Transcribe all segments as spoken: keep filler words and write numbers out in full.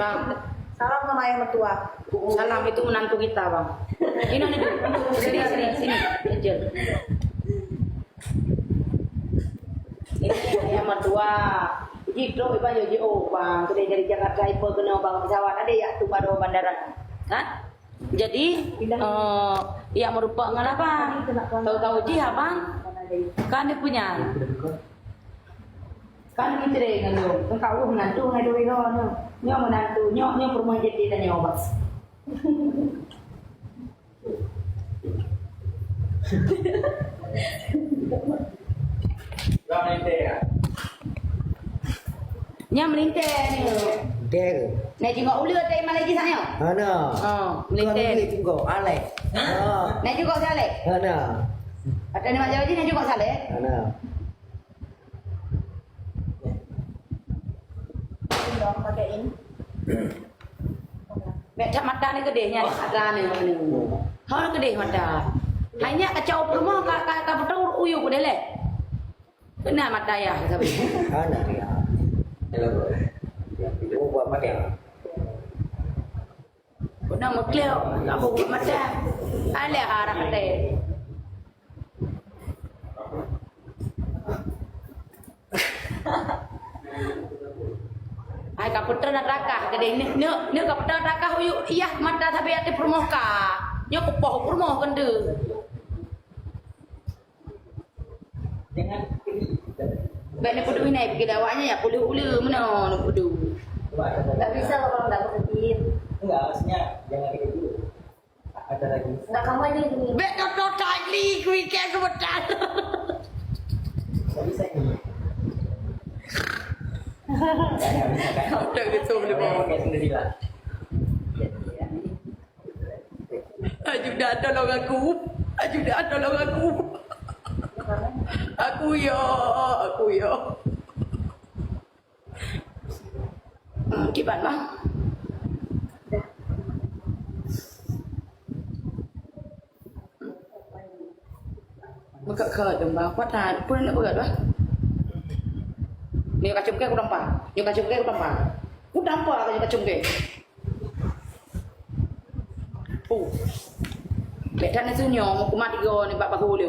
Bang. Salam sama ayah mertua. Salam, itu menantu kita, Bang. Ini, ini, sini, sini, sini. Kecil. Ini ayah mertua. Jidroe, Bang, yo, ji, oh, Bang, sudah dari Jakarta, ipe kena, Bang, pesawat ada ya, tu baru bandara. Hah? Jadi, eh, ya, merupakan apa? Tahu-tahu ji, Abang, kan dia punya. Kan kita deh, kan, yo. Kan kau menantu, ngai doi, no, no. Nyo menantu, nyo, nyo rumah jadi dan nyo, Bang. Nyan meulintèe ni. Deh. Nak jingok uleue dari Malaysia sana? Hana. Oh, meulintèe. Bukan uleue jingok, alek. Ha? Nak jingok salek? Hana. Ada ni mak jadi nak jingok salek? Hana. Bèk that mata ni keudeh nyan, mata ni. Ha, keudeh mata. Hai nyak kacau peurumoh ka, ka, ka beutôi uyu keudeh leh. Kena mata yah sabe. Hana dia. Hello. Oh, buat mata. Kena meukleu, kamu buat mata. Alah, harap deh. Hai, ka putra na rakah, jadi ni, ni, ni ka putra rakah uyu, iyah mata sabe ati peurumoh ka. Nyo kupoh peurumoh kende. Bèk neupeuduek inai, pikir awaknyan ya, puluh uleue meunoe neupeuduek. Tak bisa kalau tak berhenti. Enggak, maksudnya jangan kayak gitu. Ada lagi. Enggak, kamu aja gini. Bèk kau tak li, ku ikat sebentar. Enggak bisa ini. Udah gitu, boleh bawa. Kayak sendiri lah. Ajudan, tolong aku. Ajudan, tolong aku. Aku ya, aku ya. Hmm, kiban, Bang. Meukat-kat dong, Bang. Apa tan? Apa nak berat, Bang? Nyoe kacung kèe kudampa. Nyoe kacung kèe kudampa. Kudampa kacung kèe. Oh. Bèk that neuseunyum, kumat tiga ni bak bahu lé.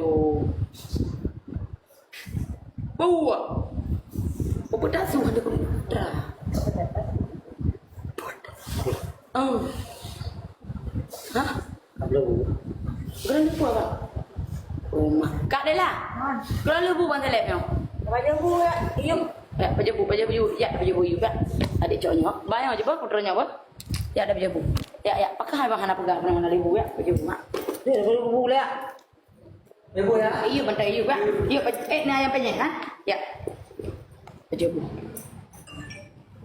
Bau. Apa dah su ada kudra? Oh. Hah? Geurang lupa, Bang. Oh, mak. Kak Dela. Ha. Geurang lupa, Bang Seleb, nyoh. Pajabu, ya. Iya. Ya, pajabu, pajabu, ya, pajabu, ya. Adik cok nyoh. Bayang aja, Bang, putra nyoh, Bang. Ya, ada pajabu. Ya, ya, pakah, Bang, hana pegang, pernah hana ribu, ya. Pajabu, mak. Dia, pajabu, ya. Pajabu, ya. Iya, bantai, iya, Bang. Iya, paj-, eh, nah, yang penyeh, ha? Ya. Pajabu.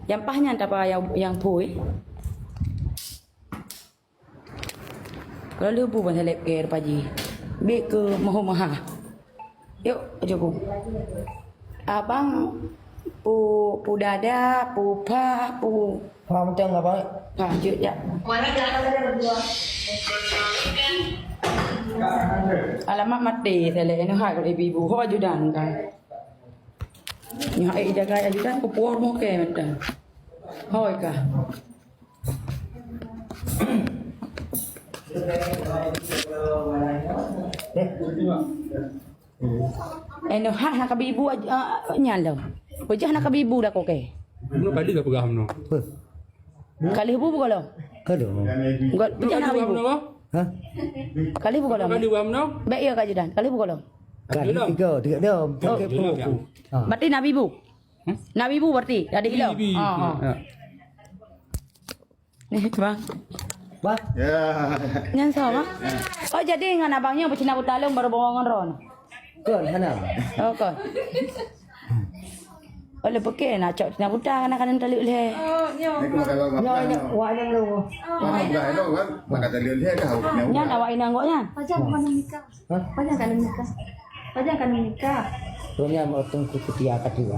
Yang pah nyan, tak apa, yang, yang pui. Kalau leubu ban saleb kèe rupa jih. Bèk keu moho maha. Yok, ajoku. Abang pu, pu dada, pu pah, pu. Paham betul abang? Ha, jeuet jak. Alamat maté saleb inoe hai kalau ibu-ibu. Ho ajudan kan. Nyoe hai jaga ajudan ku puor mo ke mantang. Hoi kah. Eh, noh, hah, nak kabi ibu aj-, ah, nyan lom. Pejah nak kabi ibu dah kok, eh. Meunoe kali ka peugah meunoe. Kali ibu bukan lom? Aduh. Enggak, pejah nak kabi ibu. Hah? Kali bukan lom? Kali bukan meunoe? Baik ya, Kak Jidan. Kali bukan lom? Kali tiga, tiga dia. Oh, okey, tiga, tiga. Ha. Berarti Nabi Bu. Hmm? Nabi Bu berarti. Ada hilang. Ibi. Ha, ha. Ya. Ni, Bang. Bah. Ya. Nyan sama. Oh, jadi dengan abangnya bercina buta lom baru bawang ngon ron. Kon, hana. Oh, kon. Oleh peke nak cok tina buta kana kana taluk leh. Oh, nyo. Ni aku makan bawang. Nyo, nyo, wak nyo lu. Mana bukan hello kan? Makan taluk leh dah. Nyan awak inang kok nyan. Pajan mana nikah? Hah? Pajan kana nikah? Pajan kana nikah? Ronya mau tungku kutia kati.